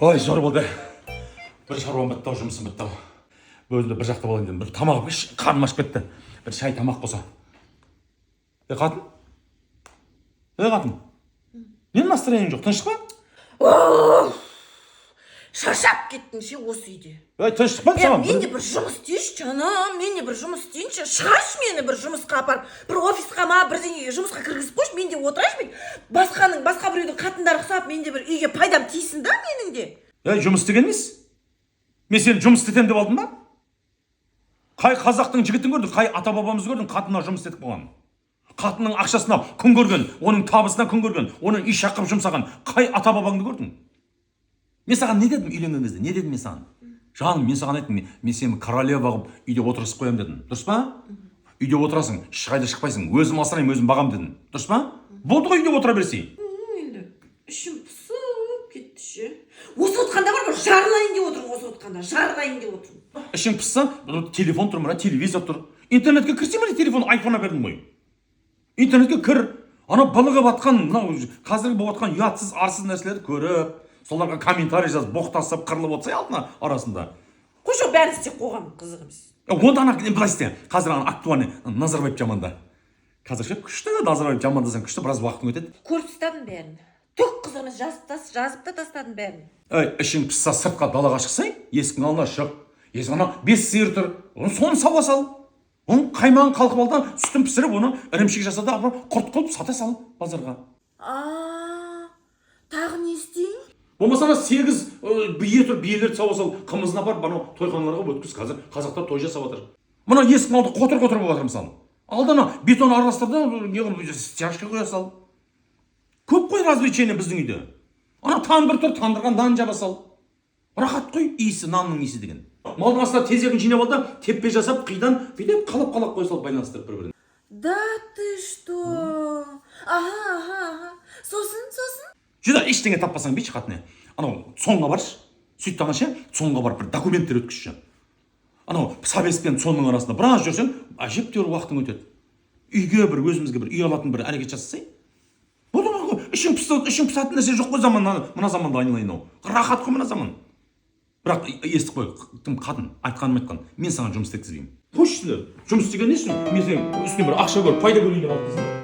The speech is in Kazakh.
Ой, зор болды. Бір шаруам бітті ау, жұмысым бітті ау. Өзімді бір жақта болайын дедім. Бір тамақ іш, қарным ашып кетті. Бір шай тамақ болса. Ей, қатын? Ей, қатын? Не настроениең жоқ? Тыныштық па? Шаршап кеттім ше осы үйде. Ей, тыныштық па Е, саған? мен де бір жұмыс істейінші, жаным, мен де бір жұмыс істейінші. Шығаршы мені бір жұмысқа апарып, бір офисқа ма, бірдеңеге жұмысқа кіргізіп қойшы, мен де отырайыншы мен. Басқаның, басқа біреудің қатындары ұқсап, мен де бір үйге пайдам тисін да менің де. Ей, жұмыс істеген емес. Мен сені жұмыс істетемін деп алдым ба? Қай қазақтың жігітін көрдің, қай ата бабамызды көрдің, қатынына жұмыс істетіп қойған? Қатынның ақшасына күн көрген, оның табысына күн көрген, оны үй шақырып жұмсаған қай ата бабаңды көрдің? Мен саған не дедім үйленген кезде? Не дедім мен саған? Жаным, мен саған айттым, мен сені королева қылып үйде отырғызып қоямын дедім. Дұрыс па? Үйде отырасың, ешқайда шықпайсың, өзім асыраймын, өзім бағамын дедім. Дұрыс па? Болды ғой, үйде отыра берсей. Енді ішім пысып кетті ше. Осы отқанда бар ғой, жарылайын деп отырмын, осы отқанда, жарылайын деп отырмын. Ішің пысса, бұл телефон тұр, мына телевизор тұр. Интернетке кірсең, міне, телефон, айфон әпердім ғой. Интернетке кір, ана былығып атқан, мынау қазіргі болып жатқан ұятсыз, арсыз нәрселерді көріп, соларға комментарий жазып, боқтасып, қырылып отырсай алдына арасында. Қойшы, бәрін істеп қойғанмын, қызық емес. Е, онда ана былай істе. Қазір ана актуальный Назарбаев жаманда. Қазір ше күшті Назарбаев жамандасаң, күшті біраз уақытың өтеді. Көріп тастадым бәрін. Түк қызық емес, жазып та тастадым бәрін. Ей, ішің пысса, сыртқа, далаға шықсай, есіктің алдына шық. Есік ана бес сиыр тұр. Оны, соны сауа сал. Оның қаймағын қалқып ал да, сүтін пісіріп, оны ірімшік жаса да, апарып құрт қылып сата сал базарға. А, тағы не істейін? Болмаса ана сегіз бие тұр, биелерді сауа сал, қымызын апарып анау тойханаларға өткіз. Қазір қазақтар той жасап жатыр. Мына есіктің алды қотыр қотыр болып жатыр мысалы. Алды ана бетон араластыр да, не қылып, стяжка қоя сал. Көп қой развлечение біздің үйде. Ана тандыр тұр, тандырға нан жаба сал. Рахат қой иісі, нанның иісі деген. Малдың астына тезегін жинап ал да, теппе жасап, қидан бүйтіп қалап қалап қоя салып, байланыстырып бір бірін. Да ты что? Ага. Сосын? Жүдә, ештеңе таппасаң, бүйтші, қатыны. Анау ЦОНға баршы. Сөйт ше, ЦОНға барып бір документтер өткізші. Анау собес пен ЦОНның арасында біраз жүрсең, әжептәуір уақытың өтеді. Үйге бір өзімізге бір үй алатын бір әрекет жасасай. Болды ғой, ішің пысты, ішің пысатын нәрсе жоқ қой заман, мына заманда, айналайын ау. Рахат қой мына заман. Бірақ естіп қой, тым қатын, айтқаным айтқан, мен саған жұмыс істеткізбеймін. Қойшы, жұмыс істеген несін? Мен сенің үстінен бір ақша көріп, пайда көрейін деп алып келсем.